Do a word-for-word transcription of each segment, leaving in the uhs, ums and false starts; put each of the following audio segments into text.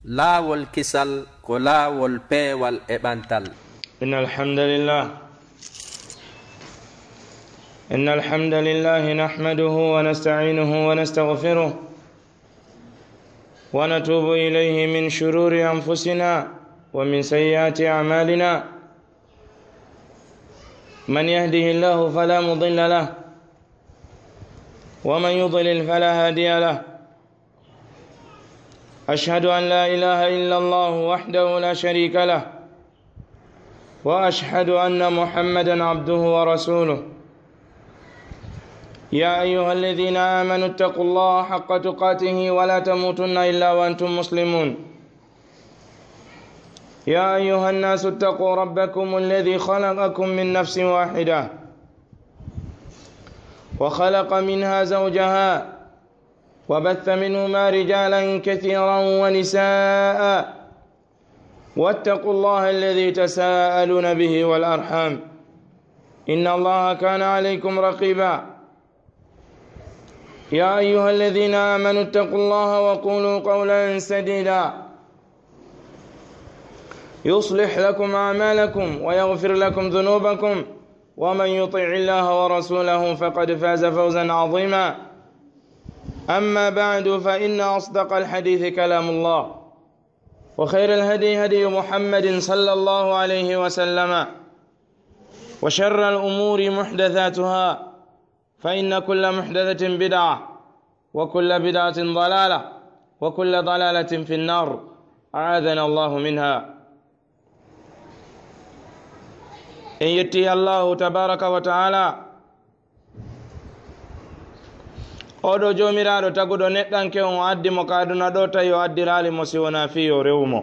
Laawol kisal ko laawol peewal e ɓantal. إن الحمد لله إن الحمد لله نحمده ونستعينه ونستغفره ونتوب إليه من شرور أنفسنا ومن سيئات أعمالنا. من يهده الله فلا مضل له ومن يضلل فلا هادي له. أشهد أن لا إله إلا الله وحده لا شريك له وأشهد أن محمدا عبده ورسوله. يا أيها الذين آمنوا اتقوا الله حق تقاته ولا تموتن إلا وأنتم مسلمون. يا أيها الناس اتقوا ربكم الذي خلقكم من نفس واحدة وخلق منها زوجها وبث منهما رجالا كثيرا ونساء واتقوا الله الذي تساءلون به والأرحام إن الله كان عليكم رقيبا. يا أيها الذين آمنوا اتقوا الله وقولوا قولا سديدا يصلح لكم أعمالكم ويغفر لكم ذنوبكم ومن يطع الله ورسوله فقد فاز فوزا عظيما. أما بعد، فإن أصدق الحديث كلام الله، وخير الهدي هدي محمد صلى الله عليه وسلم، وشر الأمور محدثاتها، فإن كل محدثة بدعة، وكل بدعة ضلالة، وكل ضلالة في النار، أعاذنا الله منها. En yetti Allahu tabaraka wa ta'ala, oɗo Joomiraaɗo taguɗo neɗɗanke on, o addi mo ka aduna ɗo, tawi o addiraali mo si wonaa fii yo rewu mo.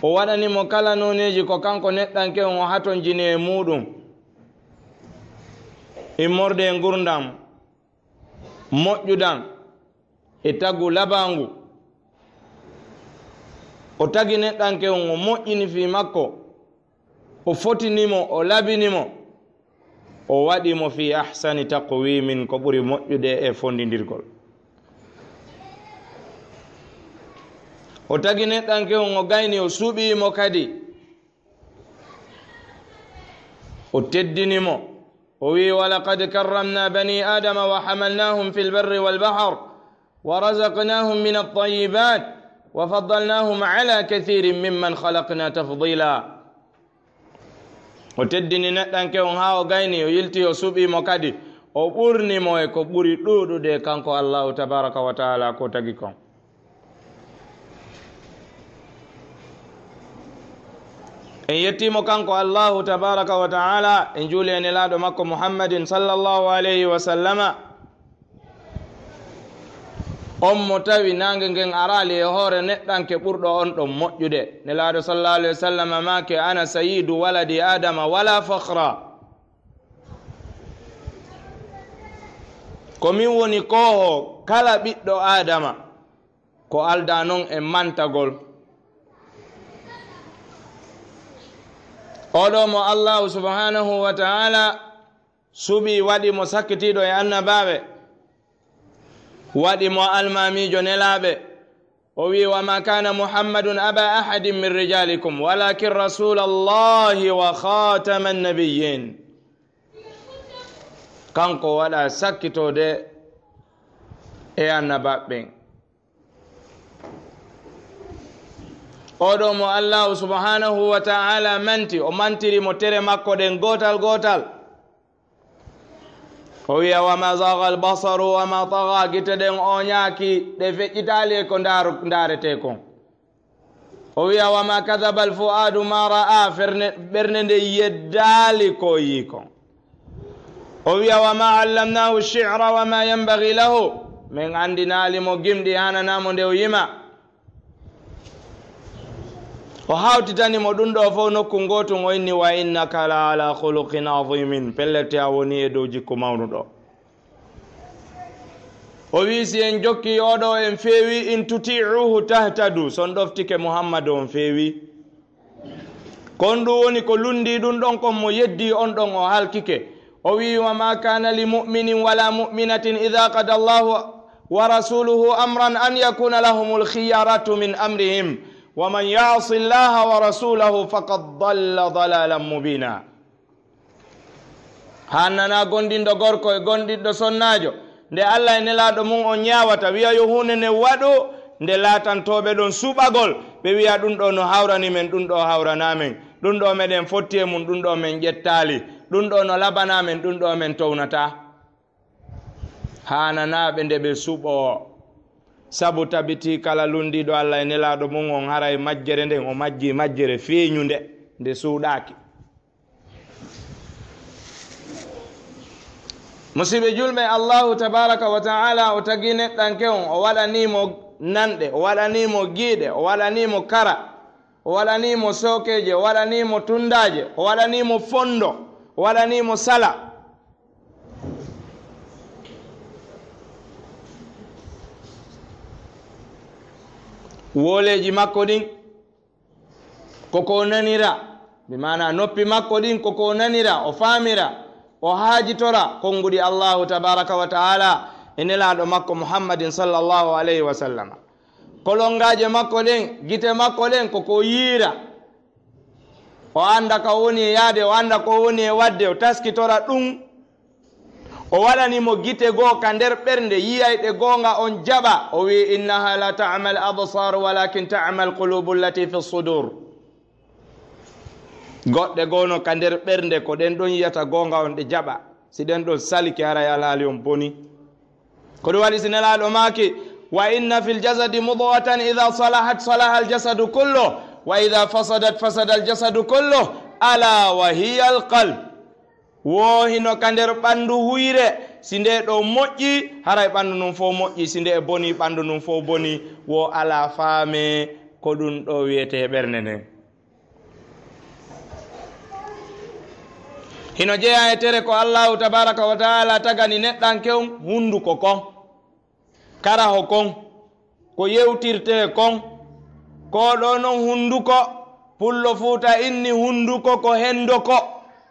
O waɗani mo kala nooneeji ko kanko neɗɗanke on o hatonjini e muuɗum, immorde e ngurndan moƴƴudan e tagu labaangu. O tagi neɗɗanke on, o moƴƴini fii makko, o fotini mo, o labini mo, o waɗi mo fii ahsani taqwimin, ko ɓuri moƴƴude e fondindirgol. O tagi neɗɗanke on, o gayni, o suɓii mo kadi. O teddini mo. O wi'i, ولقد كرمنا بني آدم وحملناهم في البر والبحر ورزقناهم من الطيبات وفضلناهم على كثير ممن خلقنا تفضيلا. O teddini neɗɗanke on haa o gayni, o yilti, o suɓii mo kadi, o ɓurni mo e ko ɓuri ɗuuɗude kanko Allahu tabaraka wa ta'ala ko tagi kon. En yetti mo kanko Allahu tabaraka wa ta'ala, en juuli e nelaaɗo makko Muhammadin sallallahu alayhi wa sallama. On mo tawi naange ngen araali e hoore neɗɗanke ɓurɗo on ɗon moƴƴude. Nelaaɗo sallallahu alayhi wa sallama maaki, "Ana sayyidu waladi Adama wala fakhra." Ko min woni kooho kala ɓiɗɗo Aadama. Ko aldaa non e mantagol. Oɗo mo Allahu subhanahu wa ta'ala suɓi, waɗi mo sakkitiiɗo e annabaaɓe, waɗi mo almaamiijo nelaaɓe. O wi'i, "وما كان محمد أبا أحد من رجالكم ولكن رسول الله وخاتم النبيين." Kanko waɗa sakkitoode e annabaaɓe ɓen. Oɗo mo Allahu subhanahu wa ta'ala manti, o mantiri mo tere makko ɗen gootal gootal. O wi'a, "وما زاغ البصر وما طغى", gite ɗen o ñaaki, ɗe feƴƴitaali e ko ndaaru-, ndaaretee kon. O wi'a, "وما كذب الفؤاد ما رأى", ferne-, ɓernde nde yeddaali ko yii kon. O wi'a, "وما علمناه الشعر وما ينبغي له", men anndinaali mo gimɗi, haananaa mo nde o yima. O hawtitani mo ɗum ɗo fof nokku ngootun, o inni, "وإنك لعلى خلق عظيم", pellet a woni e dow jikku mawnuɗo. O wi'i, si en jokki oɗo, en feewi, "إن تطيعوه تهتدوا", so on ɗoftike Muhammadu, on feewi. Kon ɗum woni ko lundi ɗum ɗon, kon mo yeddi on ɗon, o halkike. O wi'i, "وما كان لمؤمن ولا مؤمنة إذا قضى الله ورسوله أمرا أن يكون لهم الخيرة من أمرهم ومن يعص الله ورسوله فقد ضل ضلالا مبينا. Haananaa gomɗinɗo gorko e gomɗinɗo sonnaajo, nde Alla e Nelaaɗo mum on ñaawata, wi'a yo huunde nden waɗu, nde laatantooɓe ɗon suɓagol, ɓe wi'a ɗum ɗoo no hawrani men, ɗum ɗoo hawranaa men, ɗum ɗoo meɗen fotti e mum, ɗum ɗoo men ƴettaali, ɗum ɗoo no labanaa men, ɗum ɗoo men townataa. Haananaa ɓe nde ɓe suɓoo, sabu tabitii kala lunndiiɗo Alla e Nelaaɗo mum on, haray majjere nden o majjii majjere feeñunde, nde suuɗaaki. Musiɓɓe julɓe, Allahu tabaaraka wa ta'ala o tagi neɗɗanke on, o waɗanii mo nanɗe, o waɗanii mo giiɗe, o waɗanii mo kara, o waɗanii mo sookeeje, o waɗanii mo tunndaaje, o waɗanii mo fonndo, o waɗanii mo sala. Wooleeji makko ɗin, ko ko o nanira, bi maana noppi makko ɗin, ko ko o nanira, o faamira, o haajitora konnguɗi Allahu tabaaraka wa ta'ala e Nelaaɗo makko Muhammadin sallallahu alayhi wa sallam. Kolongaaje makko ɗen, gite makko ɗen, ko ko o yiira. O annda ka o woni e yaade, o annda ko o woni e waɗde, o taskitora ɗum. O waɗani mo gite goo ka nder ɓernde, yiyayɗe goonga on jaɓa. O wi'i, "Innaha la ta'mal absar, walakin ta'mal qulubu allati fi sudur." Goɗɗe goo no ka nder ɓernde, ko ɗen ɗon yiyata goonga on ɗe jaɓa. Si ɗen ɗon salike, haray alhaali on boni. Ko ɗum waɗi si Nelaaɗo maaki, "Wa inna fil jasadi mudghatan idha salahat salaha al jasadu kullu, wa idha fasadat fasada al jasadu kullu, ala wa hiya al qalb." Wo hino ka nder ɓanndu huyre, si nde ɗo moƴƴi, haray ɓanndu ndun fow moƴƴi, si nde e boni, ɓanndu ndun fow boni, wo alaa faame ko ɗum ɗo wiyetee ɓernde nden. Hino jeyaa e tere ko Allahu tabaaraka wa ta'ala tagani neɗɗanke on hunnduko kon, karaho kon, ko yewtirtee kon. Ko ɗoo non hunnduko, Pullo Fuuta inni hunnduko ko henndo ko,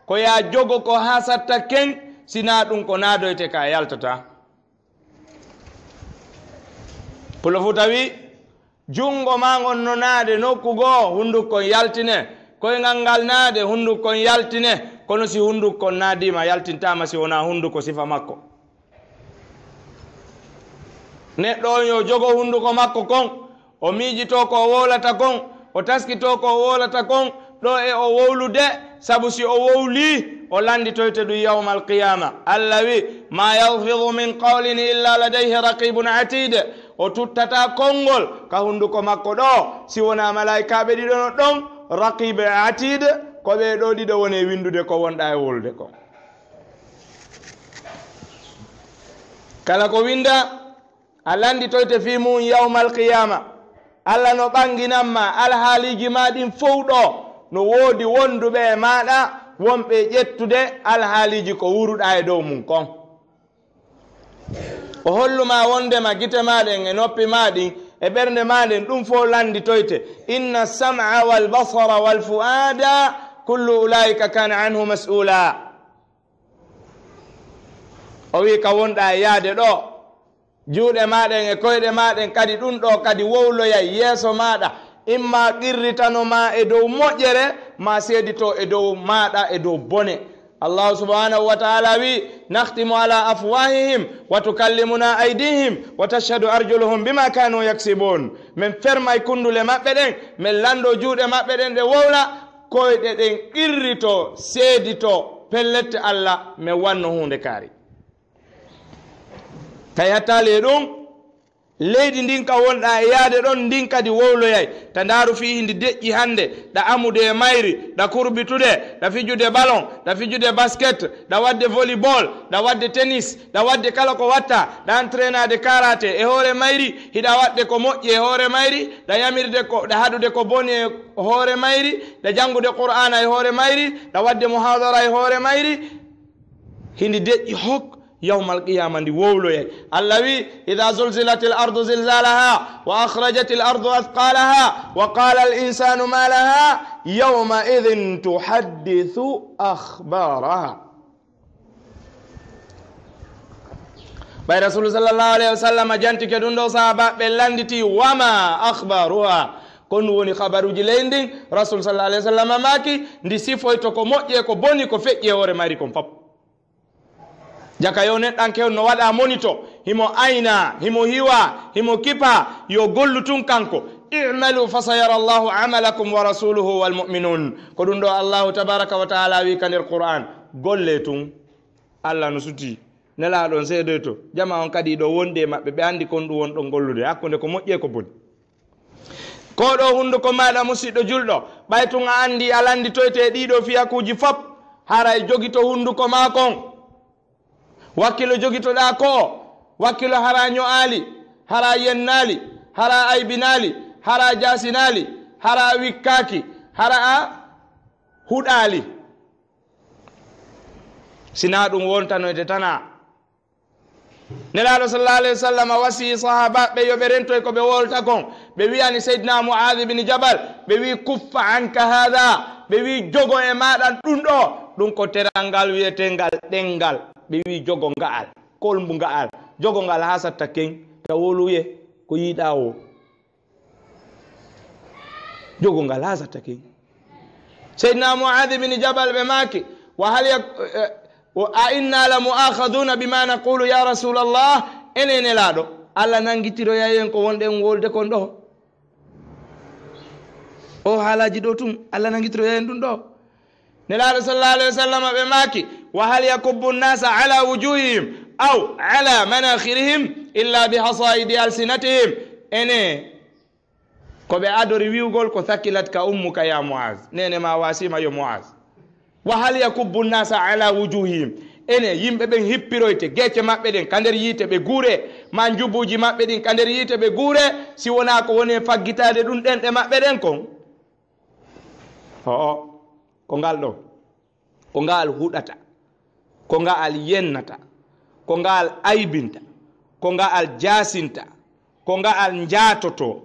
ko yaa jogo ko haa satta ken, si naa ɗum ko naadoyte ka yaltata. Pullo Fuuta wi, junngo maa ngon no naade nokku goo, hunndukon yaltine. Koyngal ngal naade, hunndukon yaltine. Kono si hunndukon naadiima, yaltintaama si wonaa hunnduko sifa makko. Neɗɗo on yo jogo hunnduko makko kon, o miijitoo ko o wowlata kon, o taskitoo ko o wowlata kon, ɗo e o wowlude, sabu si o wowlii, o lannditoyte ɗum yawmal qiyaama. Alla wi, "Ma yalfidu min qawlin illa ladayhi raqibun atid." O tuttataa konngol ka hunnduko makko ɗo, si wonaa malaa'ikaaɓe ɗiɗo no ɗon, raqibe e atid, ko ɓee ɗoo ɗiɗo woni e winndude ko wonɗaa e wowlude kon. Kala ko winndaa, a lannditoyte fii mu'un yawmal qiyaama. Alla no ɓannginan ma alhaaliiji maa ɗin fow ɗoo. No woodi wonduɓe e maaɗa, wonɓe ƴettude alhaaliiji ko wuuruɗaa e dow mun kon. O hollu ma wondema gite maa ɗen e noppi maa ɗin e ɓernde maa ɗen, ɗum fow lannditoyte. Inna sam'a wal basara wal fu'aada kullu ulaa'ika kaana anhu mas'uula. O wi'i ka wonɗaa e yaade ɗoo, juuɗe maa ɗen e koyɗe maa ɗen kadi, ɗum ɗoo kadi wowloyay yeeso maaɗa, imma qirritano ma e dow moƴƴere, ma seedito e dow maaɗa e dow bone. Allahu subhanahu wa ta'ala wi, "Nakhtimu ala afwahihim wa tukallimuna aydihim wa tashhadu arjuluhum bima kanu yaksibun." Men fermay kundule maɓɓe ɗen, men lanndo juuɗe maɓɓe ɗen ɗe wowla, koyɗe ɗen qirrito, seedito, pellet Allah, men wanno huunde kaari. Tawi hattaali e ɗum, leydi ndin ka wonɗaa e yaade ɗon, ndin kadi wowloyay. Ta ndaaru fii hindi deƴƴi hannde, ɗa amude e mayri, ɗa kurbitude, ɗa fijude ballon, ɗa fijude basket, ɗa waɗde volleyball, ɗa waɗde tennis, ɗa waɗde kala ko watta, ɗa entrainaade karaté e hoore mayri, hiɗa waɗde ko moƴƴi e hoore mayri, ɗa yamirde ko, ɗa haɗude ko boni e hoore mayri, ɗa janngude Qur'aana e hoore mayri, ɗa waɗde muhaadara e hoore mayri. Hindi deƴƴi hok, yawmal qiyaama ndi wowloyay. Allah wi, "Idha zulzilatil ardu zilzalaha, wa akhrajatil ardu athqalaha, wa qala al insanu ma laha, yawma idhin tuhaddithu akhbaraha." Ɓay Rasulu sallallahu alayhi wa sallam jantike ɗum ɗo, sahaabaaɓe lannditi, "Wama akhbaruha?" Ko ɗum woni habaruuji leydi ndin? Rasul sallallahu alayhi wa sallam maaki, "Ndi sifoyto ko moƴƴi e ko boni, ko feƴƴi e hoore mayri kon fop." Jaka yo neɗɗanke on no waɗa monito, himo ayna, himo hiwa, himo kipa, yo gollu tun kanko. "I'malu fa sayara Allahu amalakum wa rasuluhu wal mu'minun." Ko ɗum ɗo Allahu tabaraka wa taala wi ka nder Qur'an, "Golle tun, Allah no suti, Nelaaɗo on seedoyto." Jama on kadi ɗo wondi e maɓɓe, ɓe anndi kon ɗum won ɗon gollude, hakkunde ko moƴƴi e ko boni. Ko ɗo hunduko maaɗa, musiɗɗo julɗo, ɓay tun a anndi a lannditoyte e ɗiɗo fiyakuuji fop, haray jogito hunduko maa kon. Wakkilo jogitoɗaa ko o, wakkilo hara ño'aali, hara yennaali, hara aybinaali, hara jaasinaali, hara wikkaaki, hara a huɗaali. Sinaa ɗum wontanoyte tan a. Nelaaɗo sallallahu alayhi wa sallam wasii sahaabaaɓe yo ɓe rentoy ko ɓe wolta kon. Ɓe wi'ani Seydina Mu'aaz ibn Jabal, ɓe wi'i, "Kuffa anka haadha." Ɓe wi'i, "Jogo e maaɗa ɗum ɗo." Ɗum ko terangal wi'eteengal ɗenngal. Ɓe wi'i, "Jogo nga'al, kolmbu nga'al. Jogo ngal haa satta ken, ta wolu wi'e ko yiɗaa o." Jogo ngal haa satta ken. Seydina Mu'aaz ibn Jabal ɓe maaki, "Wa hal yak-, eh, wa a inna la mu'akhadhuna bima naqulu ya Rasulallah?" Enen Nelaaɗo, Allah nangitiroyay en ko wonɗen wolde kon ɗo? O haalaaji ɗo tun, Allah nangitiroyay en ɗum ɗo? Nelaaɗo sallallahu alayhi wa sallam ɓe maaki, "Wa hal yakubbu nnasa ala wujuhihim aw ala manakhirihim illa bi hasaidi alsinatihim?" Ene, ko ɓe adori wi'ugol ko, "Thakilat ka ummuka ya Mu'az." Nene ma wasima yo Mu'az. "Wa hal yakubbu nnasa ala wujuhihim?" Ene, yimɓe ɓen hippiroyte geece maɓɓe ɗen ka nder yiite ɓe guure, ma njubuuji maɓɓe ɗin ka nder yiite ɓe guure, si wonaa ko woni e faggitaade ɗum ɗenɗe maɓɓe ɗen kon? O'o, ko ngal ɗo. Ko ngaal huɗata, ko ngaal yennata, ko ngaal aybinta, ko ngaal jaasinta, ko ngaal njaatotoo,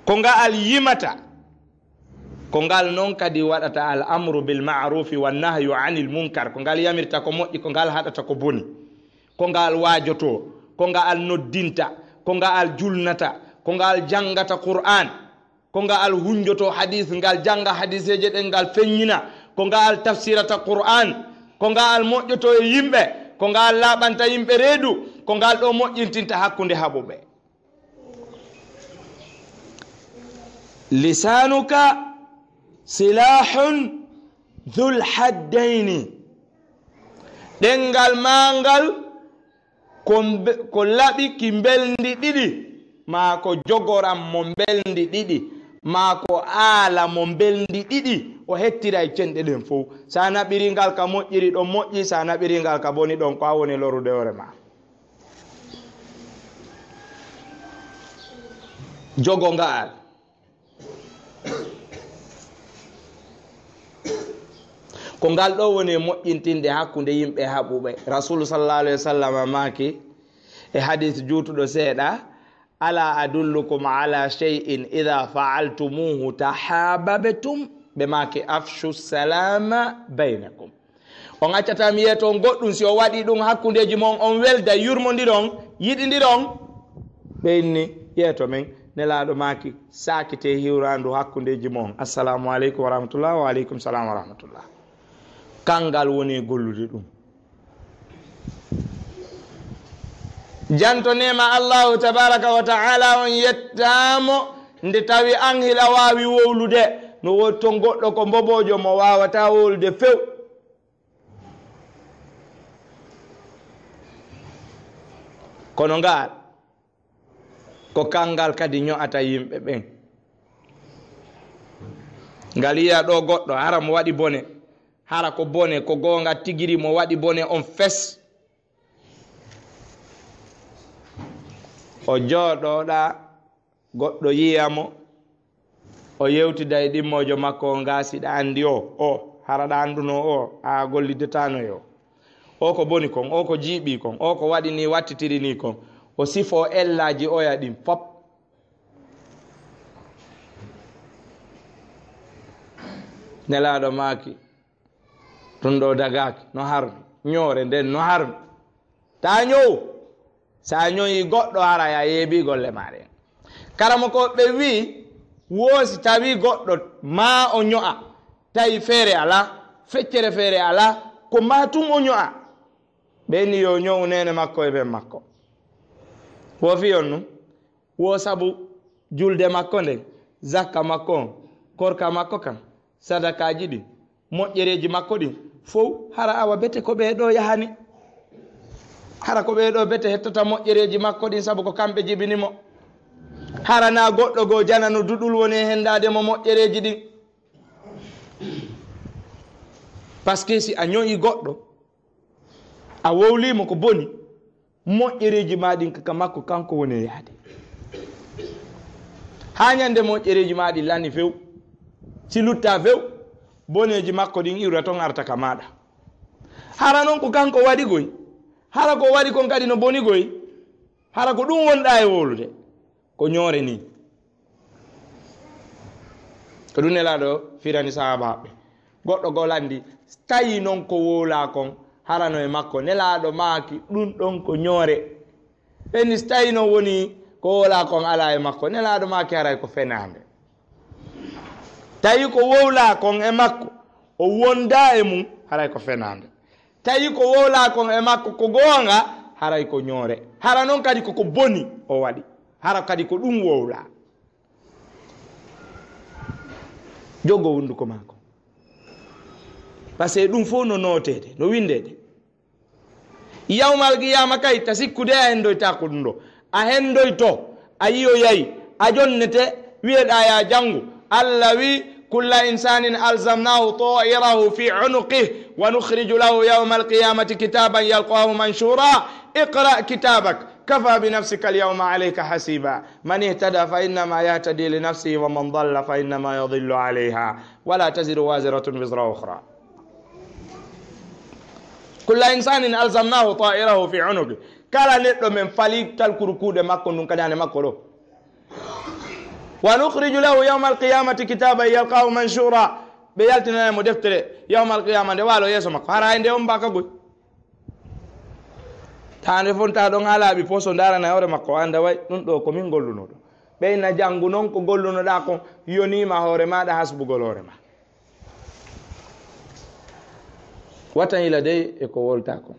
ko ngaal yimata, ko ngal non kadi waɗata al amru bil ma'rufi wan nahyu anil munkar, ko ngal yamirta ko moƴƴi, ko ngal haɗata ko boni, ko ngal waajotoo, ko ngaal noddinta, ko ngaal julnata, ko ngaal janngata Qur'aan. Ko ngaal hunjoto hadis, ngal jannga hadiseeje ɗen, ngal feññina. Ko ngaal tafsirata Qur'aan. Ko ngaal moƴƴoto e yimɓe. Ko ngaal laaɓanta yimɓe reedu. Ko ngaal ɗo moƴƴintinta hakkunde haɓuɓe. Lisanuka silahun dhul haddayni. Ɗenngal maa ngal ko mbe-, ko laɓi ki mbelndi ɗiɗi, maa ko jogoram mo mbelndi ɗiɗi, maa ko aala mo mbelndi ɗiɗi, o hettiray cenɗe ɗen fow. Sa naɓiri ngal ka moƴƴiri, ɗon moƴƴi, sa naɓiri ngal ka boni, ɗon ko a woni lorude hoore ma. Jogo ngaal. Ko ngal ɗo woni e moƴƴintinde hakkunde yimɓe haɓuɓe. Rasulu sallallahu alayhi wa sallam maaki e hadis juutuɗo seeɗa, "Ala adullukum ala shay'in idha fa'altumuhu tahabbtum?" Ɓe maaki, "Afshu salama baynakum." On accataa mi yeeto on goɗɗum, si o waɗi ɗum hakkundeeji mon, on welda, yurmondiron, yiɗindiron. Ɓe inni, "Yeeto men." Nelaaɗo maaki, "Saakitee hiwraandu hakkundeeji mon. Assalamu aleykum wa rahmatullah, wa aleykum salam wa rahmatullah." Kanngal woni e gollude ɗum. Janto neema Allahu tabaraka wa ta'ala on, yettaamo nde tawi an hila waawi wowlude. No woodi ton goɗɗo ko mboboojo mo waawataa wowlude few. Kono ngaal, ko kanngal kadi ño'ata yimɓe ɓen. Ngal yi'a ɗo goɗɗo, hara mo waɗi bone, hara ko bone, ko goonga tigiri mo waɗi bone on fes. O jooɗoɗa, goɗɗo yi'a mo, o yewtida e ɗimmoojo makko o, ngaasiɗa anndi o, o, hara ɗa annduno o, a gollidetaano e o. O ko boni kon, o ko jiiɓi kon, o ko waɗi ni, wattitiri ni kon. O sifo ellaaji oya ɗin fop. Nelaaɗo maaki, ɗum ɗo dagaaki, no harmi. Ñoore nden no harmi. Taa ñow. So a ñoyii goɗɗo, haray a yeebii golle maa ɗen. Karamokooɓe ɓe wi'i, woo si tawii goɗɗo maa o ño'a, tawi feere alaa, feccere feere alaa, ko maa tun o ño'a. Ɓe inni yo ñow neene makko e ben makko. Woo fii on ɗun? Woo sabu julde makko nden, zakka makko on, korka makko kan, sadakaaji ɗin, moƴƴereeji makko ɗin, fow hara awa bete ko ɓee ɗoo yahani. Hara ko ɓee ɗoo bete hettata moƴƴereeji makko ɗin sabu ko kamɓe jibini mo. Hara naa goɗɗo goo janano duɗol woni e hendaade mo moƴƴereeji ɗin. Parce que si a ñoyii goɗɗo, a wowlii mo ko boni, moƴƴereeji maa ɗin ka, ka makko kanko woni e yaade. Haa ñande moƴƴereeji maa ɗin lani few, si luttaa few, boneeji makko ɗin iwra ton arta ka maaɗa. Hara non ko kanko waɗi koy, hara ko waɗi kon kadi no boni koy, hara ko ɗun wonɗaa e wowlude. Ko ñoore nii. Ko ɗun Nelaaɗo firani sahaabaaɓe. Goɗɗo goo lanndii, tawi non ko wowlaa kon harano e makko. Nelaaɗo maaki, ɗun ɗon ko ñoore. Ɓe inni, so tawi non wonii ko wowlaa kon alaa e makko, Nelaaɗo maaki, haray ko fenaande. Tawi ko wowlaa kon e makko, o wondaa e mun, haray ko fenaande. Tawi ko wowlaa kon e makko ko goonga, haray ko ñoore. Hara non kadi ko ko boni o waɗi. Hara kadi ko ɗun wowlaa. Jogo hunduko maa kon. Parce que ɗun fow no nooteede, no winndeede. Yawmal qiyaama kay, ta sikkude a henndoytaako ɗun ɗoo. A henndoyto, a yi'oyay, a jonnete, wi'eɗaa yo a janngu. Alla wi'i, كل إنسان ألزمناه طائره في عنقه ونخرج له يوم القيامة كتابا يلقاه منشورا. اقرأ كتابك كفى بنفسك اليوم عليك حسيبا. من اهتدى فإنما يهتدي لنفسه ومن ضل فإنما يضل عليها ولا تزر وازرة وزر أخرى. كل إنسان ألزمناه طائره في عنقه. Kala neɗɗo men falii talkuru kuuɗe makko ndun ka daande makko ɗoo. ونخرج له يوم القيامة كتابا يلقاه منشورا. Ɓe yaltinanay mo deftere yawmal qiyaama nde waalo yeeso makko. Hara hay nde ommbaa ka koy. Taa nde fontaa ɗon haa laaɓi pos o ndaarana hoore makko, o annda way ɗun ɗoo ko min gollunoo ɗoo. Ɓeyna janngu non ko gollunoɗaa kon yoniima hoore maaɗa hasbugol hoore maa. Wata yila dey e ko wowltaa kon.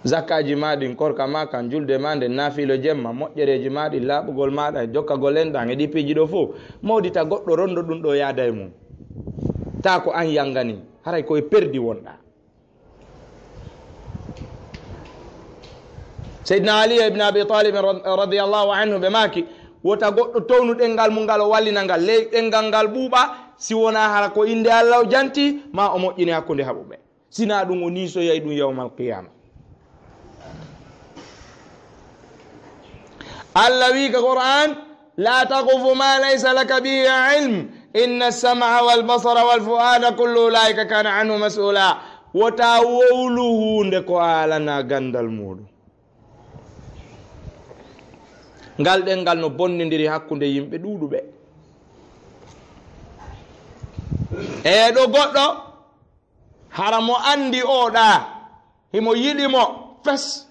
Zakkaaji maa ɗin, korka maa kan, julde maa nden, naafiilo jemma, moƴƴereeji maa ɗin, laaɓugol maaɗa, jokkagol enɗan e ɗii piiji ɗoo fow, moodita goɗɗo ronndo ɗun ɗoo yaada e mun. Taa ko an yanganii, haray ko e perdi wonɗaa. Seydina Ali ibn Abi Talib ra-, radiyallahu anhu ɓe maaki, wota goɗɗo townu ɗenngal mun ngal o wallina ngal, ley ɗenngal ngal ɓuuɓa, si wonaa hara ko innde Alla o janti, maa o moƴƴini hakkunde haɓuɓe. Sinaa ɗun o niisoyay ɗun yawmal qiyaama. Alla wi'i ka Qur'an, لا تقف ما ليس لك به علم إن السمع والبصر والفؤاد كل أولئك كان عنه مسؤولا. Wota wowlu huunde ko a alanaa ganndal muuɗum. Ngal ɗenngal no bonnindiri hakkunde yimɓe ɗuuɗuɓe. E ɗo goɗɗo, hara mo anndi oo ɗaa, himo yiɗi mo fes.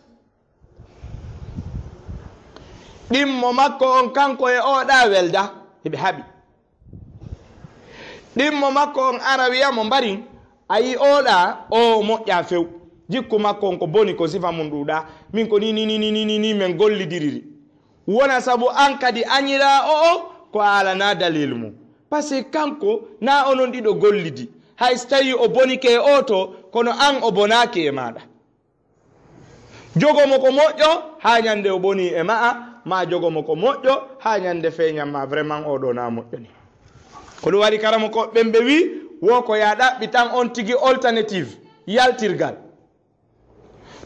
Ɗimmo makko on kanko e oo ɗaa welda, hiɓe haɓi. Ɗimmo makko on ara wi'a mo mbarin, a yi'i oo ɗaa, oo moƴƴaa few. Jikku makko on ko boni, ko sifa mun ɗuuɗaa. Min ko nii, nii, nii, nii, nii, nii, nii men gollidiriri. Wona sabu an kadi a ñiraa o'o, ko a alanaa daliilu mun. Parce que kanko, naa onon ɗiɗo gollidi. Hay so tawii o bonike e oo too, kono an o bonaaki e maaɗa. Jogo mo ko moƴƴo, haa ñande o bonii e ma'a, maa jogo mo ko moƴƴo, haa ñande feeñan ma vraiment oo ɗoo naa moƴƴo nii. Ko ɗum waɗi karamokooɓe ɓen ɓe wi'i, wo ko yo a ɗaɓɓitan on tigi alternative, yaltirgal.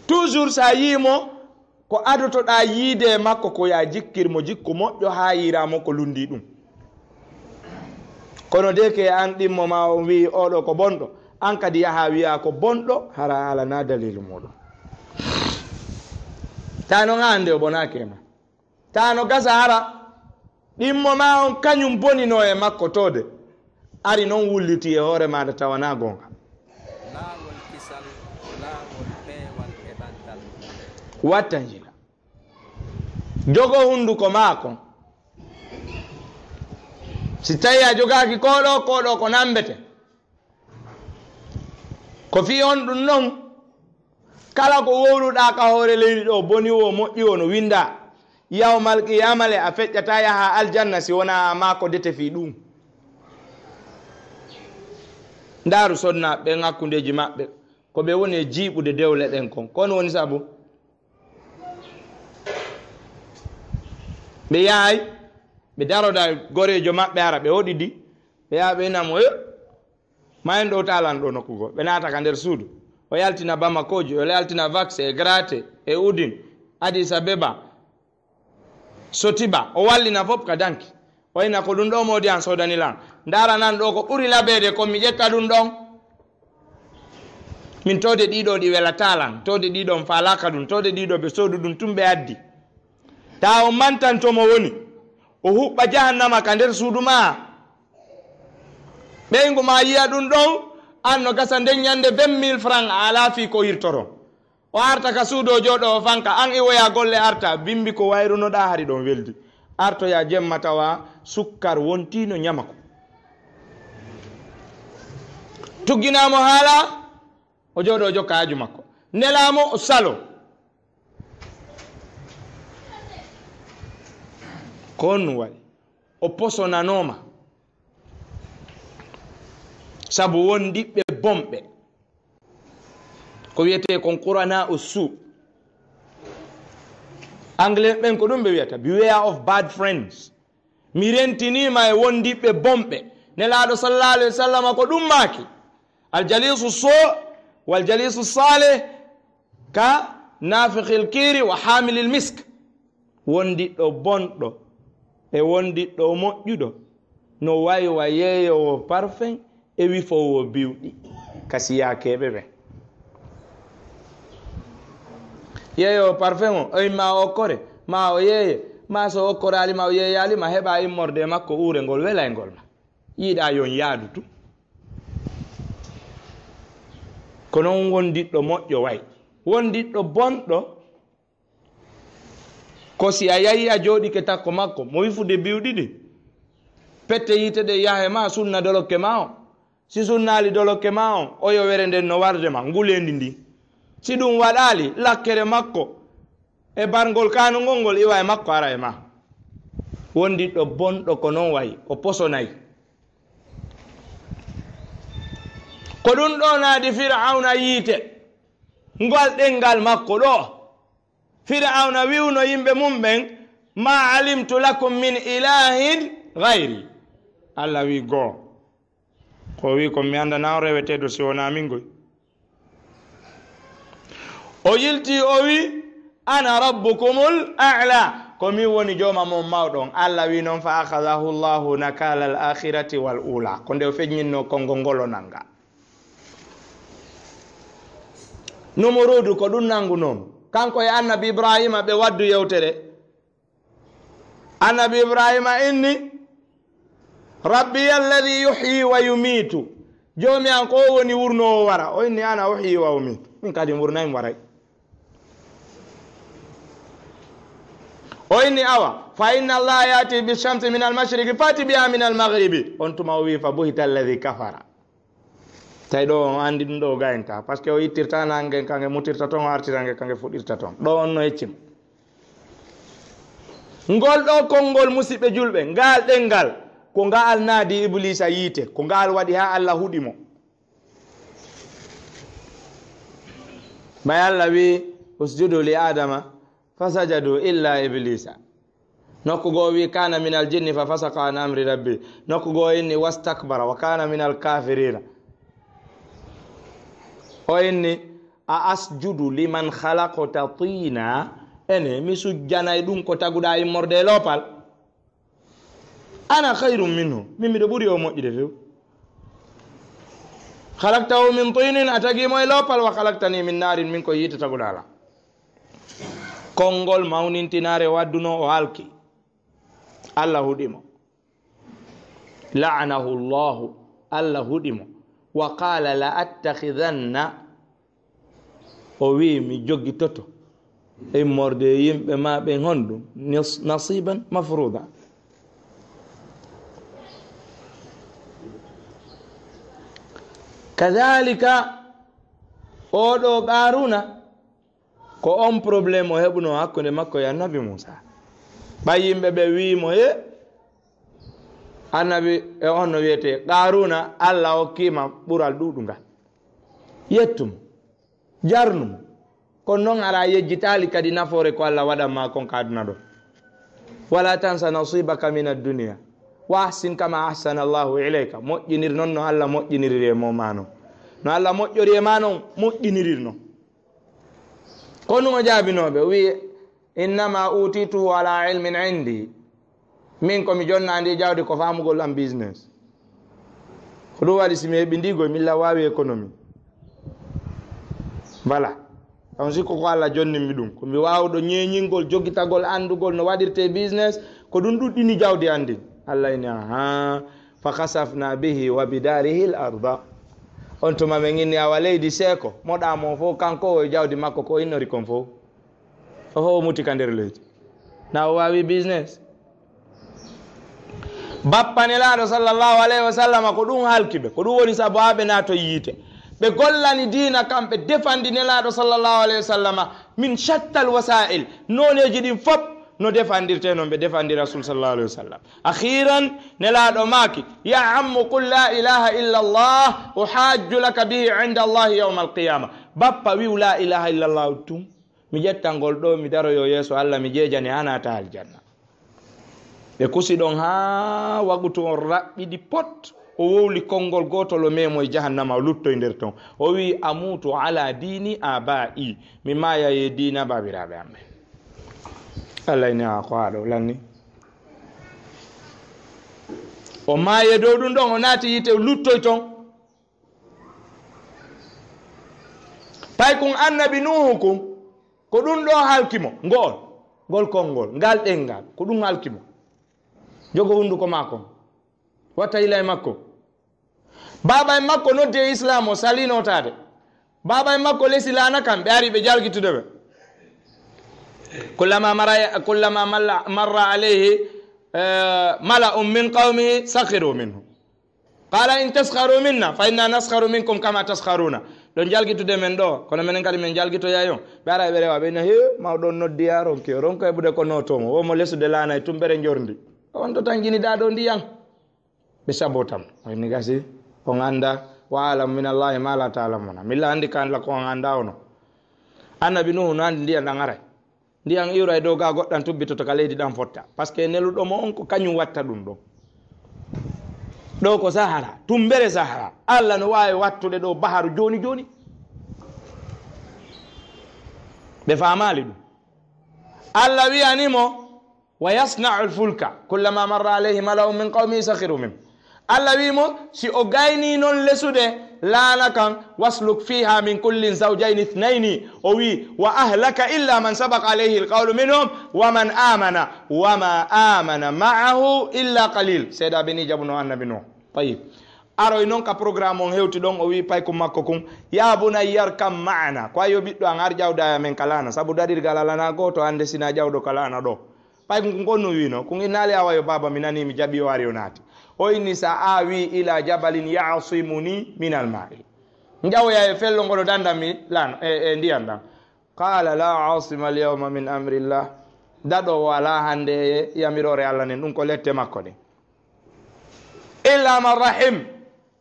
Toujours so a yi'i mo, ko adotoɗaa yiide e makko, ko yo a jikkir mo jikku moƴƴo haa yiiraa mo ko lunndii ɗum. Kono de ke an ɗimmo ma on wi'i, "Oo ɗoo ko bonɗo," an kadi yahaa wi'aa ko bonɗo, hara a alanaa daliilu muuɗum. Taa non haa hannde o bonaaki e ma. Taa no gasa hara ɗimmo ma on kañum boninoo e makko toode. Ari non wullitii e hoore maaɗa tawa naa goonga. Laawol kisal ko laawol peewal e ɓandu. Watta njila. Jogo hunnduko maa kon. Si tawii a jogaaki koo ɗoo, koo ɗoo ko nammbete. Ko fii honɗun non? Kala ko wowluɗaa ka hoore leydi ɗoo, boni woo, moƴƴi woo, no winndaa. Yawmal qiyaama le, a feƴƴataa yahaa aljanna si wonaa a maako dete fii ɗun. Ndaaru sonnaaɓe ɓen hakkundeeji maɓɓe, ko ɓe woni e jiiɓude dewle ɗen kon. Ko honɗun woni sabu? Ɓe yahay, ɓe daroda goreejo maɓɓe ara, ɓe hoɗidi, ɓe yaha ɓe inna mo, "Eh, ma en ɗo talan ɗo nokku goo." Ɓe naata ka nder suudu. O yaltina Bamakooji, o yaltina Vax e Graate e Udin, Addis Abeba, Sotiba, o wallina fof ka danki. O inna, "Ko ɗun ɗoo moodi an soodani lan. Ndaara nan ɗoo ko ɓuri labeede kon, mi ƴetta ɗun ɗon." Min tawde ɗii ɗoo ɗi welataa lan, tawde ɗii ɗoo mi faalaaka ɗun, tawde ɗii ɗoo ɓe soodu ɗun tun ɓe addi. Taa o mantan to mo woni, o huɓɓa jahannama ka nder suudu maa. Ɓeyngu maa yi'a ɗun ɗon, an no gasa nden ɲande vingt mille francs a alaa fii ko hirtoron. O arta ka suudu o jooɗo o fanka, an iwoya golle arta, bimbi ko wayrunoɗaa hari ɗon weldi. Artoya jemma tawa sukkar wontiino ɲamako. Tugginaa mo haala, o jooɗo o jokka haaju makko. Nelaa mo o salo. Ko honɗun waɗi? O posonanooma. Sabu wondiɓɓe bonɓe. Ko wiyetee kon qurana'u su. Anglais ɓen ko ɗun ɓe wiyata, beware of bad friends. Mi rentiniima e wondiɓɓe bonɓe. Nelaaɗo sallallahu alayhi wa sallam ko ɗun maaki. Al jalisu su wal jalisu salih ka nafikhil kiri wa hamilil misk. Wondiɗɗo bonɗo e wondiɗɗo moƴƴuɗo no wayi wa yeeyoowo parfum e wifoowo biwɗi ka siyaakeeɓe ɓen. Yeeyoowo parfum o, o imma o okkore, maa o yeeye, maa so o okkoraali ma, o yeeyaali ma, heɓa immorde e makko uurengol welaygol ma. Yiɗaa yo on yaadu tun. Ko non wondiɗɗo moƴƴo wayi. Wondiɗɗo bonɗo, ko si a yahi a jooɗike takko makko, mo wifude biwɗi ɗin, pette yiite ɗe yaha e ma, sunna dolokke ma o. Si sunnaali dolokke ma o, oyo were nden no warde ma, nguleendi ndin. Si ɗun waɗaali, lakkere makko e barngol kaanungol ngol iwa e makko ara e ma. Wondiɗɗo bonɗo ko non wayi, o posonay. Ko ɗun ɗoo naadi Fir'awna yiite, ngal ɗenngal makko ɗoo. Fir'awna wi'uno yimɓe mun ɓen, "Ma alimtu lakum min ilahin ghayri." Allah wi'i goo. Ko o wi'i kon, "Mi anndanaa on reweteeɗo si wonaa min goy." O yilti, o wi'i, "Ana rabbukumul a'la." Ko min woni jooma mon mawɗo on. Allah wi'i non, "Fa akhadhahu Allahu nakala al-akhirati wal ula." Ko nde o feññinno konngol ngol o nannga. Numuruudu ko ɗun nanngunoo mo. Kanko e Annabi Ibraahiima ɓe waddu yewtere. Annabi Ibraahiima inni, "Rabbi alladhi yuhyi wa yumiitu." Joomi an ko o woni wurnoowo wara. O inni, "Ana uhyi wa umiitu." Min kadi mi wurnay, mi waray. O inni, "Awa, fa inna Allaha ya'ti bi shamsi min al-mashriqi fa'ti biha min al-maghribi." On tuma o wi'i, "Fa buhita alladhi kafara." Tawi ɗoo on anndi ɗun ɗoo gayenta, parce que o ittirta nange kange mutirta ton, o artira nge kange fuɗirta ton. Ɗoo on no hecci mo. Ngol ɗoo konngol, musiɓɓe julɓe, ngaal ɗenngal, ko ngaal naadi Ibliisa yiite, ko ngaal waɗi haa Allah huɗi mo. Ɓay Allah wi'i, "Usjudu li Aadama, fasajadu illa Ibliisa." Nokku goo wi'i, "Kana minal jinni fa fasaqa an amri rabbi." Nokku goo inni, "Wastakbara wa kana minal kafirina." O inni, "A asjudu liman khalaqta tina?" Ene, mi sujjanay ɗun ko taguɗaa immorde e loopal? "Ana khayrun minhu." Min miɗo ɓuri o moƴƴude few. "Khalaqtahu min tinin," a tagi mo e loopal, "wa khalaqtani min narin," min ko yiite taguɗaa lan. Konngol mawnintinaare o adduno, o halki. Allah huɗi mo. La'anahu Allahu, Allah huɗi mo. Wa qala la attakhidanna, o wi'i, "Mi jogitoto Immorde e yimɓe ma ɓen honɗum? Nas-, nasiban mafruda. Kadhalika, oɗo Qaruna, ko on problème o heɓuno hakkunde makko e Annabi Musa. Ɓay yimɓe ɓe wi'i mo, "He, Annabi, e on no wiyete Qaruna, Allah hokkima ɓural ɗuɗungal. Yettum, jarnum." Kono non ara yejjitaali kadi nafoore ko Allah waɗan ma kon ka aduna ɗo. "Wala tansa nasibaka min ad-dunya. Wa ahsin kama ahsana Allahu ilayka." Moƴƴinir non no Allah moƴƴiniri e mo ma non. No Allah moƴƴori e ma non, moƴƴinirir non. Ko ɗum o jaabinooɓe, o wi'i, "Innama utituhu ala ilmin indi." Min ko mi jonna ndi jawdi ko famugol am business. Ko ɗum waɗi si mi heɓi ndi goy, mi la waawi économie. Voilà. On sikku ko Allah jonnimmi ɗum. Ko mi waawɗo ñeeñingol, jogitagol, anndugol no waɗirte business, ko ɗum ɗuɗɗini jawdi an ndin. Allah ini, "Aha, fa khasafna bihi wa bidarihi al-arda." On tuma men inni awa leydi seeko, moɗa mo fof, kanko o e jawdi makko ko innori kon fof. O fof o muti ka nder leydi. Na o waawi business. Bappa Nelaaɗo sallallahu alayhi wa sallam, ko ɗum halki ɓe. Ko ɗum woni sabu haa ɓe naato yiite. Ɓe gollani diina kam, ɓe defandi Nelaaɗo sallallahu alayhi wa sallam min shattal wasaa'il. Nooneeji ɗin fof no defandirte noon, ɓe defandi Rasul sallallahu alayhi wa sallam. Akhiran, Nelaaɗo maaki, "Ya ammu, qul la ilaha illa Allah, uhajju laka bihi inda Allah yawma al-qiyama." Bappa, wi'u la ilaha illa Allah tun. Mi ƴetta ngol ɗo, mi daroyo yeeso Allah, mi jeejane haa naata aljanna. Ɓe kusi ɗon haa wagutu on raɓɓiɗi pot. O wowli konngol gootol, o meemo e jahannama, o luttoy nder ton. O wi'i, "Amutu ala dini aba'i." Mi maaya e diina baabiraaɓe am ɓen. Allah ini, "A ko haa ɗo lanni." O maayi e dow ɗum ɗon, o naati yiite, o luttoy ton. Pay kun annabi Nuuhu kun, ko ɗum ɗo halki mo, ngo'ol, ngol konngol, ngal ɗenngal, ko ɗum halki mo. Jogo hunduko maako, watta yila e makko. Baaba e makko noddi e Islaam, o salii nootaade. Baaba e makko lesi laana kan, ɓe ari ɓe jalgitude ɓe. Kullama mara-, kullama malla-, marra alayhi, eh, mala'un min qawmihi sakhiru minhu. Qala in taskharu minna fa inna naskharu minkum kama taskharuna. Ɗon jalgitude men ɗo, kono menen kadi men jalgitoyay on. Ɓe ara ɓe rewa, ɓe na, "He, mawɗo on noddi ya ronki, o ronko heɓude ko nootoomo, wo mo lesude laana e tumbere njorndi. O on to tan jini ɗa ɗo ndiyan." Ɓe sabotam. O inni gasi, on annda, "Wa alamu min Allahi ma la ta'lamuna." Milla anndi ka Allah ko on annda ono. Annabi Nuhu no anndi ndiyan ɗan aray. Ndiyan iwra e dow ga goɗɗan tubbitoto ka leydi ɗan fotta. Parce que neluɗo mo on ko kañum watta ɗum ɗo. Ɗo ko Sahara, tumbere Sahara. Allah no waawi wattude ɗo baharu jooni jooni. Ɓe faamaali ɗum. Allah wi'ani mo, "Wa yasna'u al-fulka, kullama marra alayhi mala'un min qawmihi sakhiru min." Allah wi'i mo, "Si o gayni non lesude laana kan, wasluk fiha min kullin zawjayni ithnayni." O wi'i, "Wa ahlaka illa man sabaqa alayhi al-qawlu minhum, wa man amana, wa ma amana ma'ahu illa qalil." Seeɗa ɓe ni jaɓuno annabi Nuh. Tayyib. Aroy non ka programme on hewti ɗon, o wi'i paykun makko kun, "Ya bunayya irkab ma'ana." Ko a yo ɓiɗɗo an, ar jawda e amen ka laana, sabu daɗirgal alana gooto, hannde sina jawɗo ka laana ɗo. Ɓay kun, kun konno wiino, kun innaali awa yo baaba, mi nani, mi jaɓi o ari o naati. O inni sa awi ila jabalin ya'simuni minal ma'i. Njawoya e fello ngolo danda mi lan, e, e ndiyan ɗan. Qala la asima al yawma min amrillah. Daɗowo ala hande e yamiroore Allah nden, ɗum ko lette makko ɗen. Illa man rahim.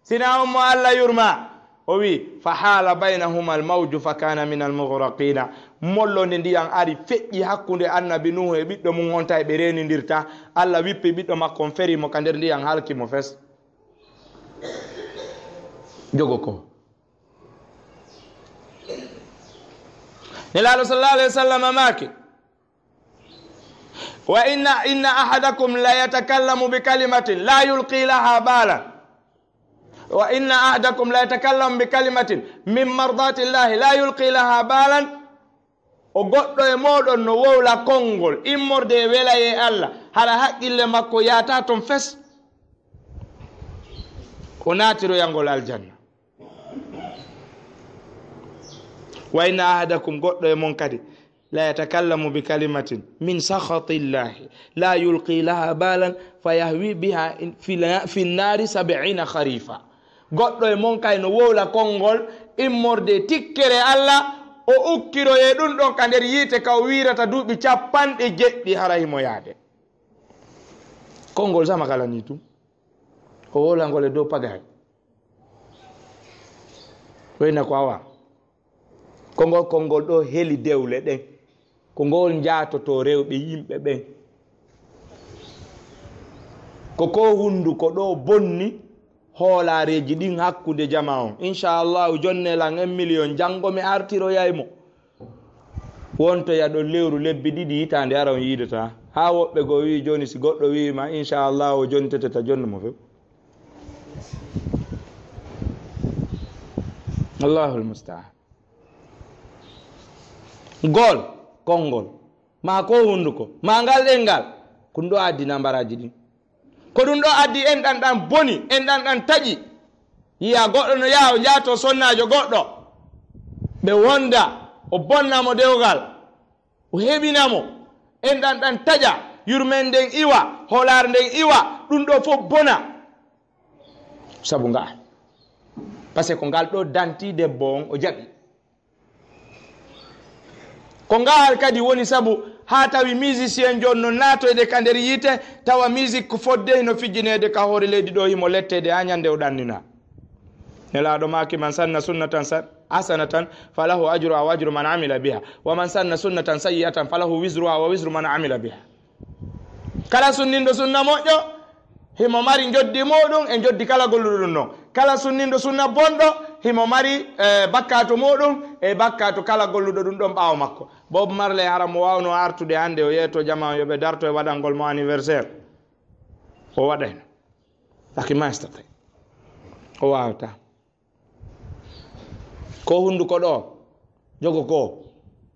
Sina on mo Allah yurma, o wi, "Fa hala baynahuma al mawju fa kana min al mughraqina." Mollonde ndiyan ari feƴƴi hakkunde annabi Nuhu e ɓiɗɗo mum on, tawi ɓe renindirta. Allah wippi ɓiɗɗo makko on, feri mo ka nder ndiyan, halki mo fes. Jogo ko. Nelaaɗo sallallahu alayhi wa sallam maaki, "Wa inna, inna ahadakum la yatakallamu bi kalimatin la yulqi laha balan. Wa inna ahadakum la yatakallamu bi kalimatin min mardati llahi la yulqi laha balan." O goɗɗo e mooɗon no wowla konngol immorde e welayee Allah, hara haqqille makko yaata ton fes. O naatiroyangol aljanna. "Wa inna ahadakum," goɗɗo e mon kadi, لا يتكلم بكلمة من سخط الله لا يلقي لها بالا فيهوي بها في النار سبعين خريفا. Goɗɗo e mon kay no wowla konngol immorde e tikkere Allah, o ukkiroye ɗum ɗon ka nder yiite ka o wiirata duuɓi capanɗe jeɗɗi hara himo yaade. Konngol sama kala ni tum. O wowla ngol e dow pagaye. Wayna ko awa. Konngol, konngol ɗo heli dewle ɗen. Ko ngol njaatotoo rewɓe yimɓe ɓen. Ko ko hunnduko ɗo bonni hoolaareeji ɗin hakkunde jamaa on. Inchallahu, jonne lan en million, janngo mi artiroyay mo. Wontoya ɗo lewru, lebbi ɗiɗi, hitaande ara on yiidataa. Haa woɓɓe goo wi'i jooni si goɗɗo wi'i ma inchallahu o jonteteta, jonnu mo few. Allahul musta'an. Ngol konngol, maa ko hunnduko, maa ngal ɗenngal, ko ɗum ɗo addi nambaraaji ɗin. Ko ɗum ɗo addi enɗan ɗan boni, enɗan ɗan taƴi. Yiya goɗɗo no yaha, o jaatoo sonnaajo goɗɗo. Ɓe wonda, o bonna mo dewgal, o heɓina mo. Enɗan ɗan taƴa, yurmeen nden iwa, hoolaare nden iwa, ɗum ɗo fof bona. Sabu ngaa. Parce que ko ngal ɗo danti debbo on, o jaɓi. Ko ngaal kadi woni sabu haa tawi musicien jooni no naatoyde ka nder yiite, tawa musique ko fodde hino fijjineede ka hoore leydi ɗo, himo letteede haa ñande o ɗannina. Nelaaɗo maaki, "Man sanna sunnatan sa-, hasanatan falahu ajruha wa ajru man amila biha, wa man sanna sunnatan sayyi'atan falahu wizruha wa wizru man amila biha." Kala sunninɗo sunna moƴƴo, himo mari njoddi muɗum e njoddi kala golluɗo ɗum ɗon. Kala sunninɗo sunna bonɗo, himo mari, eh, bakkatu muɗum e bakkatu kala golluɗo ɗum ɗon ɓaawo makko. Bob Marley, hara mo waawno artude hannde o yeeto jama on yo ɓe darto e waɗangol mo anniversaire? O waɗayno. Laki maestate. O waawata. Ko hunnduko ɗo jogo ko,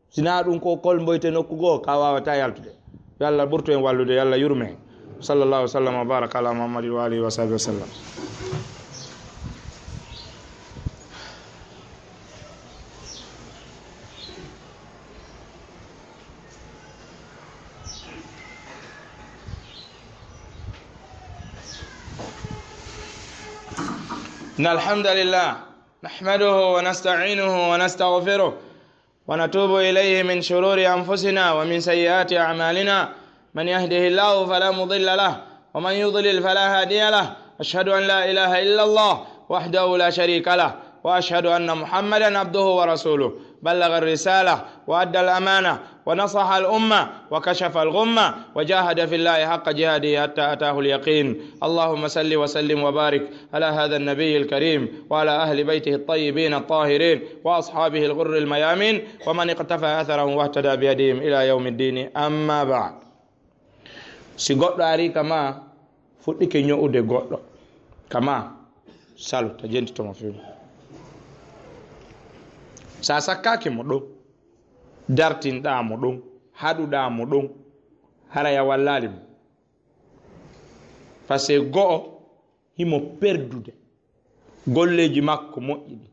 si naa ɗum ko kolmboyte nokku goo, ka waawataa yaltude. Yo Allah ɓurtu en wallude, yo Allah yurme en. Sallallahu wa sallam wa baraka ala Muhammadin wa alihi wa sahbihi wa sallam. إن الحمد لله نحمده ونستعينه ونستغفره ونتوب إليه من شرور أنفسنا ومن سيئات أعمالنا. من يهده الله فلا مضل له ومن يضلل فلا هادي له. أشهد أن لا إله إلا الله وحده لا شريك له وأشهد أن محمدا عبده ورسوله. بلغ الرسالة وأدى الأمانة ونصح الأمة وكشف الغمة وجاهد في الله حق جهاده حتى أتاه اليقين. اللهم صل وسلم وبارك على هذا النبي الكريم وعلى أهل بيته الطيبين الطاهرين وأصحابه الغر الميامين ومن اقتفى أثرهم واهتدى بهديهم إلى يوم الدين. أما بعد. Si goɗɗo ari kama fuɗɗike ño'ude goɗɗo, kama salu ta jentito mo few. Sa sakkaaki mo ɗon, dartinɗaa mo ɗon, haɗuɗaa mo ɗon, haray a wallaali mo. Parce que go'o himo perdude golleeji makko moƴƴi ɗin.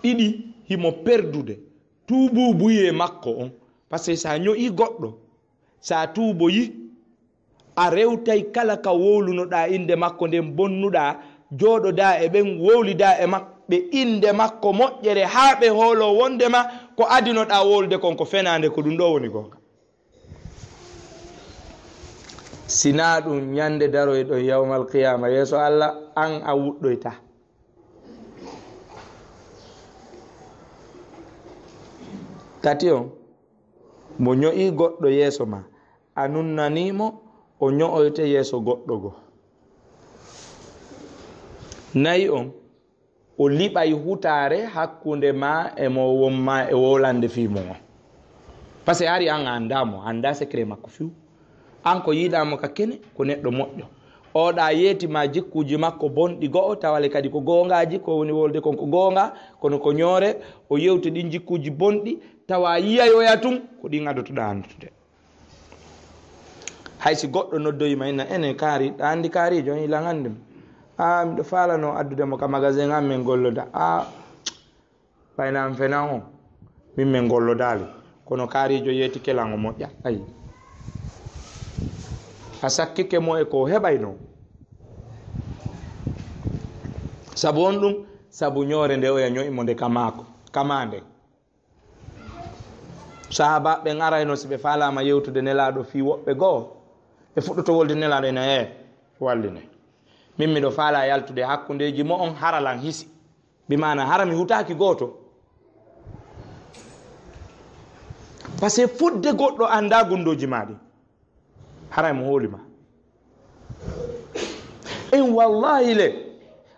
Ɗiɗi, himo perdude tuubuubuyee makko on. Parce que sa ño'ii goɗɗo, sa tuuboyi, a rewtay kala ka wowlunoɗaa innde makko nden bonnuɗaa, jooɗodaa e ɓen, wowlidaa e maɓɓe innde makko moƴƴere haa ɓe hooloo wonndema ko adinoɗaa wowlude kon ko fenaande, ko ɗum ɗo woni goonga. Si naa ɗum ñande daroyɗon yawmal qiyaama yeeso Allah, an a wuɗɗoyta. Tati on, mo ño'i goɗɗo yeeso ma, a nunnanii mo, o ño'oyte yeeso goɗɗo goo. Nayi on, o liɓay hutaare hakkunde ma e mo won ma e wowlande fii mum on. Parce que hari an a anndaa mo, a anndaa secret makko few. An ko yiɗaa mo ka kene, ko neɗɗo moƴƴo. Oɗa yeeti ma jikkuuji makko bonɗi go'o, tawale kadi ko goongaaji, ko woni wolde kon ko goonga, kono ko ñoore, o yewti ɗin jikkuuji bonɗi, tawa yiyayoya tun, ko ɗin adotoɗaa anndude. Hay si goɗɗo noddoyi ma, inna, "Ene kaari, ɗa anndi kaarijo, on ilan anndi mo. A, miɗo faalano addude mo ka magasin am, min golloda." A, ɓayna am fena on, min min gollodaali. Kono kaariijo yeetike lan o moƴƴa. Ayi. A sakkike mo e ko o heɓayno. Sabu on ɗum, sabu ñoore nde oya ño'i mo nde ka maako, kama nde. Sahaabaaɓe ɓen arayno si ɓe faalaama yewtude Nelaaɗo fii woɓɓe goo, ɓe fuɗɗoto wolde Nelaaɗo ina, "Ee, walline. Min miɗo faalaa yaltude hakkundeeji mo'on hara lan hisi." Bi maana hara mi hutaaki gooto. Parce que fodde goɗɗo anndaa gunndooji maa ɗin. Haray mo hooli ma. En wallahi le,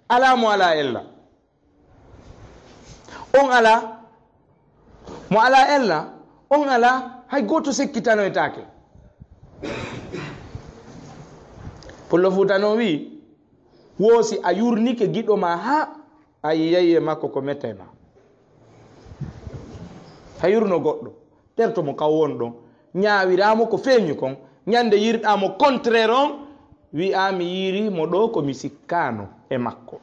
alaa mo alaa ella. On alaa, mo alaa ella, on alaa, hay gooto sekkitanoytaake. Pullo Fuuta non wi'i, woo si a yurnike giɗo maa haa a yi'ay e makko ko mettay ma. A yurno goɗɗo, terto mo ka o won ɗon, ñaawiraa mo ko feeñi kon, ñande yi'irɗaa mo contraire on, wi'aa mi yi'iri mo ɗoo ko mi sikkaano e makko.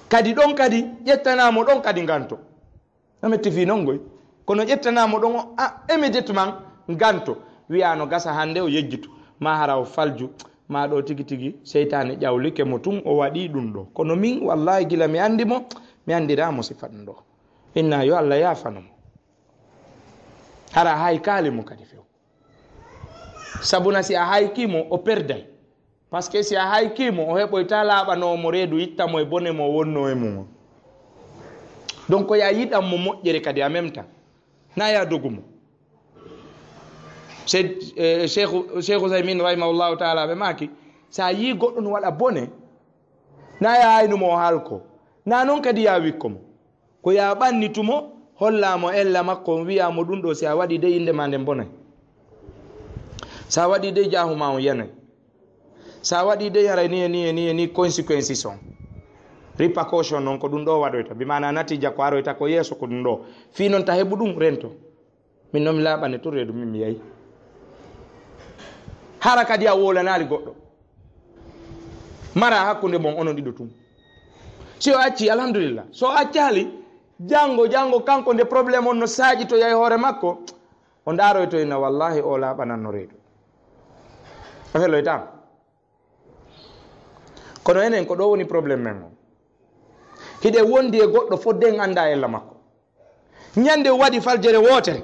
Kadi ɗon kadi, ƴettanaa mo ɗon kadi nganto. No metti fii non ngoy. Kono ƴettanaa mo ɗon o, a, immédiatement nganto. Wi'aa no gasa hande o yejjito. Maa hara o falju. Maa ɗoo tigi tigi seytaane ƴawlike mo tun o waɗii ɗun ɗoo. Kono min, wallahi, gila mi anndi mo, mi anndiraa mo sifa ɗun ɗoo. Inna yo Allah yaafano mo. Hara hay kaali mo kadi few. Sabuna si a haykii mo, o perday. Parce que si a haykii mo, o heɓoyta laaɓanoo mo reedu, itta mo e bone mo o wonnoo e mum on. Donc, ya yiɗan mo moƴƴere kadi en même temps. Na ya dogu mo. Se, eh, Cheikh, Cheikh Ousaymin rahimahullahu taala ɓe maaki, si a yii goɗɗo no waɗa bone, na ya aynu mo o halko. Na non kadi ya wikko mo. Ko ya ɓannitu mo, holla mo ella makko on, wi'a mo ɗun ɗoo, si a waɗii dey, innde maa nden bonay. Si a waɗii dey, jaahu maa on yanay. Si a waɗii dey, haray ni e ni e ni e ni conséquences on. Répercussion non ko ɗun ɗoo waɗoyta. Bi maana natija ko aroyta ko yeeso ko ɗun ɗoo. Fii non ta heɓu ɗun rento. Min non mi laaɓane tun reedu min mi yahi. Hara kadi a woolanaali goɗɗo. Mara hakkunde mon onon ɗiɗo tun. Si o acci, alhamdulillah. So o accaali, jango, jango, kanko nde problème on no saaƴitoya e hoore makko, o ndaaroyto ina, wallahi, o laaɓananno reedu. A feloytaama. Kono enen, ko ɗoo woni problème men on. Hiɗen wondi e goɗɗo fodde en anndaa ella makko. Ñande o waɗi faljere wootere,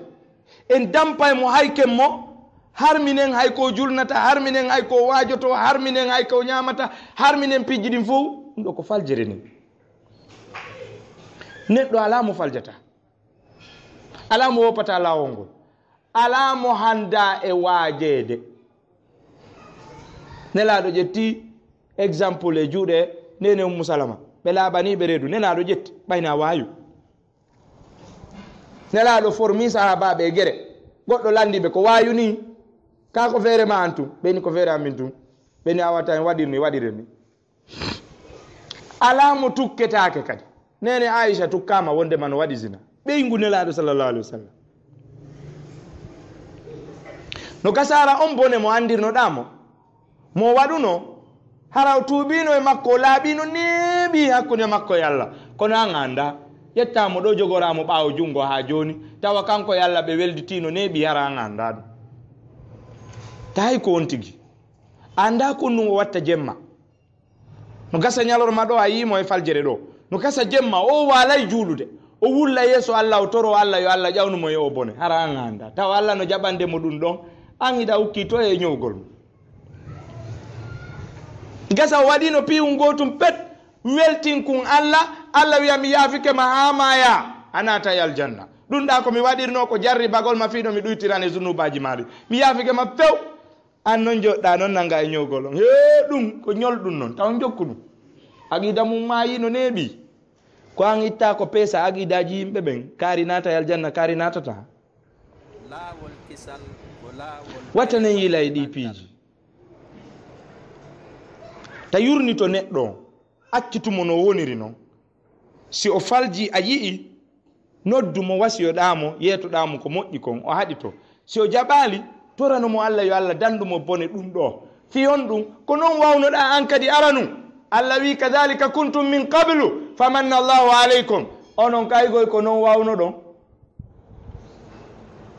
en dampay mo, hayken mo, harminen hay ko julnata, harminen hay ko waajoto, harminen hay ko ñaamata, harminen pijji ɗin fow. Ɗun ɗoo ko faljere ni. Neɗɗo alaa mo faljata. Alaa mo woppata laawol ngol. Alaa mo hanndaa e waajeede. Nelaaɗo ƴetti exemple e juuɗe Neene Ummu Salama. Ɓe laaɓanii ɓe reedu. Nelaaɗo ƴetti, ɓay na waayu. Nelaaɗo formi sahaabaaɓe e gere. Goɗɗo lanndii ɓe ko waayu nii. Kaa ko feere ma an tun? Ɓe ni ko feere amin tun. Ɓe ni a wata en waɗir ni, waɗiren ni. Alaa mo tukketaake kadi. Neene Aisha tukkaama wonde ma no waɗi zina. Ɓeyngu Nelaaɗo sallallahu alaihi wasallam. No gasaara on bone mo anndirnoɗaa mo. Mo waɗuno, hara o tuubiino e makko, o laaɓiino neeɓi hakkunde makko e Allah. Kono an a anndaa. Ƴettaa mo ɗoo, jogoraa mo ɓaawo junngo haa jooni. Tawa kanko e Allah ɓe welditiino neeɓi, hara an a anndaa ɗum. Tahay ko on tigi. A anndaa ko ɗum o watta jemma. No gasa ñalorma ɗoo, a yii mo e faljere ɗoo. No gasa jemma, o waalay juulude. O wulla yeeso Allah, o toroo Allah yo Allah ƴawnu mo e o bone. Hara an a anndaa. Tawa Allah no jaɓande mo ɗum ɗon. An hiɗa ukkii to e ñowgol mo. Gasa o waɗiino piiwun gootun pet, weltinkun Allah, Allah wi'a, "Mi yaafike ma haa maayaa, a naatay aljanna. Ɗun ɗaa ko mi waɗirnoo ko jarribagol ma fii no mi ɗuytirane zunubaaji maa ɗin. Mi yaafike ma few." An non joɗɗaa non nanga e ñowgol on. Hee, ɗun ko ñolɗun non, taw jokku ɗun. Aqiida mun maayii no neeɓi. Ko an ittaa ko peesa aqiidaaji yimɓe ɓen, kaari naatay aljanna, kaari naatataa. Laawol kisal ko laawol Wattanen yila e ɗi piiji. Ta yurnito neɗɗo on, accitu mo no woniri non. Si o falji a yi'i, noddu mo, wasiyoɗaa mo, yeetoɗaa mo ko moƴƴi kon, o haɗito. Si o jaɓaali, torano mo Allah yo Allah dandu mo bone ɗum ɗoo. Fii on ɗum, ko non wawnoɗaa an kadi aranu. Allah wi'i, "Kadhalika kuntum min qablu, famanna Allahu alaykum." Onon kaygoy ko non wawnoɗon.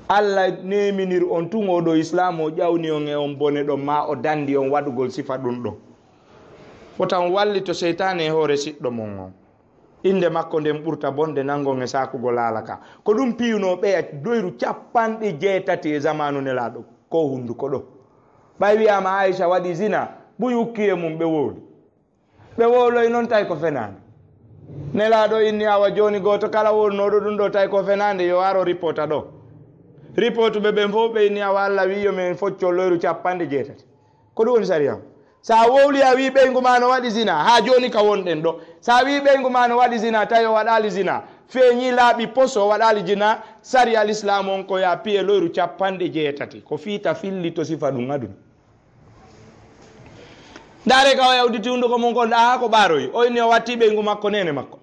Allah neeminir on tun oo ɗoo Islaam, o ƴawni on e on bone ɗon, maa o danndi on waɗugol sifa ɗun ɗon. Wota on wallito seytaane e hoore siɗɗo mon on. Innde makko nden ɓurta bonde nanngon e saakugol haala ka. Ko ɗun piyunoo ɓeya loyru cappanɗe jeetati e zamaanu Nelaaɗo, ko hunnduko ɗoo. Ɓay wi'aama Aisha waɗi zina, buy ukki e mun ɓe wowli. Ɓe wowloyi non tawi ko fenaande. Nelaaɗo inni awa jooni gooto kala wowlunooɗo ɗun ɗoo tawi ko fenaande yo aro ripoota ɗoo. Ripootuɓe ɓen fow ɓe inni awa Allah wi'i yo men foccol loyru cappanɗe jeetati. Ko ɗun woni sariya on. Sa wowli a wi'i ɓeyngu maa no waɗi zina, haa jooni ka wonɗen ɗoo. Sa wi'i ɓeyngu maa no waɗi zina, tawi o waɗaali zina. Feeñii laaɓi pos o waɗaali zina, sariya Lislaamu on ko yo a piye loyru cappanɗe jeetati. Ko fii ta fillito sifa ɗun aduna. Ndaaree ka o yawditi hunnduko mun kon, ɗaa ko ɓaaroyi. O inni o watti ɓeyngu makko, neene makko.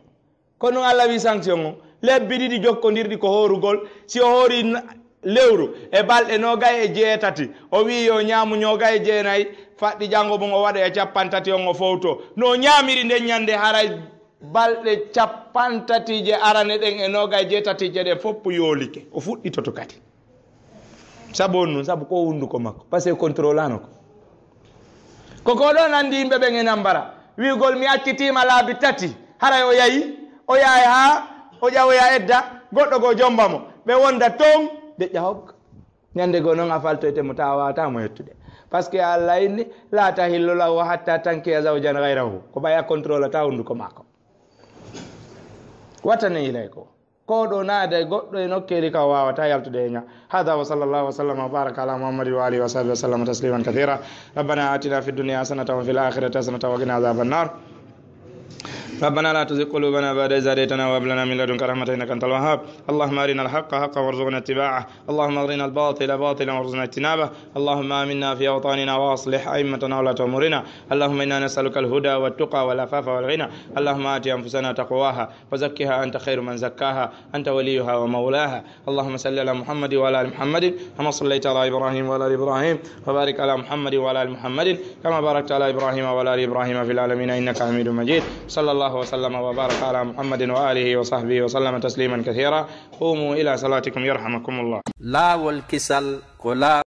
Ko ɗun Allah wi'i sanction on. Lebbi ɗiɗi jokkondirɗi ko hoorugol. Si o hoori n-, lewru e balɗe noogay e jeetati, o wi'i yo ɲaamu noogay e jeenay, faɗɗi janngo mun o waɗa e cappanɗe tati on o fowto. No o ɲaamiri nden ɲande haray balɗe cappanɗe tati je arane ɗen e noogay e jeetati je ɗen fow yoolike. O fuɗɗitoto kadi. Sabu on ɗun, sabu ko hunnduko makko, parce que contrôle ano ko. Ko ko ɗon anndi yimɓe ɓen e nambara. Wi'ugol mi accitiima laabi tati, haray o yahi, o yahay haa o ƴawoya edda, goɗɗo goo jomba mo. Ɓe wonda ton, deƴƴa hogga. Ɲande goo non a faltoyte mo, tawa a waawataa mo yettude. Parce que Allah inni, "La tahillu lahu hatta tankiha zawjan ghayrahu." Ko ɓay a contrôle ata hunnduko makko. Watane ilay ko. Ko ɗoo naada e goɗɗo e nokkeeli ka o waawataa yaltude e ɲa. هذا وصلى الله وسلم وبارك على محمد وآله وصحبه وسلم تسليما كثيرا. ربنا آتنا في الدنيا حسنة وفي الآخرة حسنة وقنا عذاب النار. ربنا لا تزغ قلوبنا بعد إذ هديتنا وهب لنا من لدنك رحمة إنك أنت الوهاب. اللهم أرنا الحق حقا وارزقنا اتباعه. اللهم أرنا الباطل باطلا وارزقنا اجتنابه. اللهم آمنا في أوطاننا وأصلح أئمتنا وولاة أمورنا. اللهم إنا نسألك الهدى والتقى والعفاف والغنى. اللهم آت أنفسنا تقواها وزكها أنت خير من زكاها أنت وليها ومولاها. اللهم صل على محمد وعلى آل محمد كما صليت على إبراهيم وعلى آل إبراهيم وبارك على محمد وعلى آل محمد كما باركت على إبراهيم وعلى آل إبراهيم في العالمين إنك حميد مجيد. صلى الله وسلم وبارك على محمد وآله وصحبه وسلم تسليما كثيرا. قوموا إلى صلاتكم يرحمكم الله. Laawol kisal ko laa-